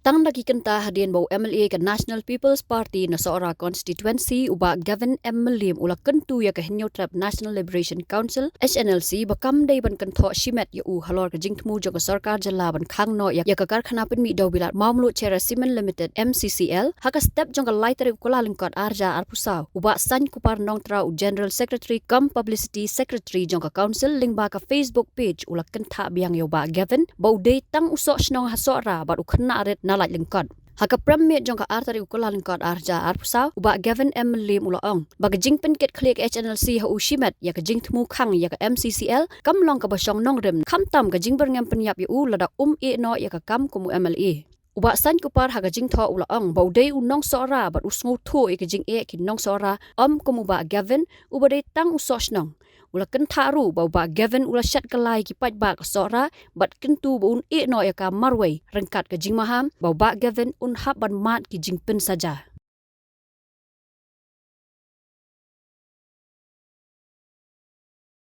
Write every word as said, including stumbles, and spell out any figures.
Tang da ki kynta hadien ba u M L A ka National People's Party na Sohra Constituency u Bah Gavin M Mylliem u la kyntu ïa ka Hynñiewtrep National Liberation Council, H N L C, ba kam dei ban kynthoh shimet ïa u halor ka jingthmu jong ka sorkar jylla ban khang noh ïa, ïa ka karkhana pynmih dewbilat Mawmluh Cherra Cement Limited, M C C L, ha ka step jong ka lai tarik u Kyllalyngkot arhajar arphew saw. U Bah Sainkupar Nongtraw u General Secretary cum Publicity Secretary jong ka Council lyngba ka Facebook page u la kynthah biang ïa u Bah Gavin ba u dei tang u soh shnong ha Sohra bad u khynnah rit na Laitlyngkot. Ha ka prem miet jong ka ar tarik u Kyllalyngkot arhajar arphew saw, u Bah Gavin M Mylliem u la ong ba ka jingpynkit khlieh ka H N L C ha u shimet ïa ka jingthmu khang ïa ka M C C L kam long kaba shong nongrim, khamtam ka jingbyrngem pynïap ïa u lada um ïeh noh ïa ka kam kum u M L A. U Bah Sainkupar ha ka jingthoh u la ong ba u dei u nong Sohra bad u sngewthuh ïa ka jingeh ki nong Sohra, ym kum u Bah Gavin uba dei tang u soh shnong. U la kynthah ruh ba u Bah Gavin u la shet kylla ïa ki paidbah ka Sohra bad kyntu ba un ïeh noh ïa ka marwei, ryngkat ka jingmaham ba u Bah Gavin un hap ban mad ki jingpynsaja.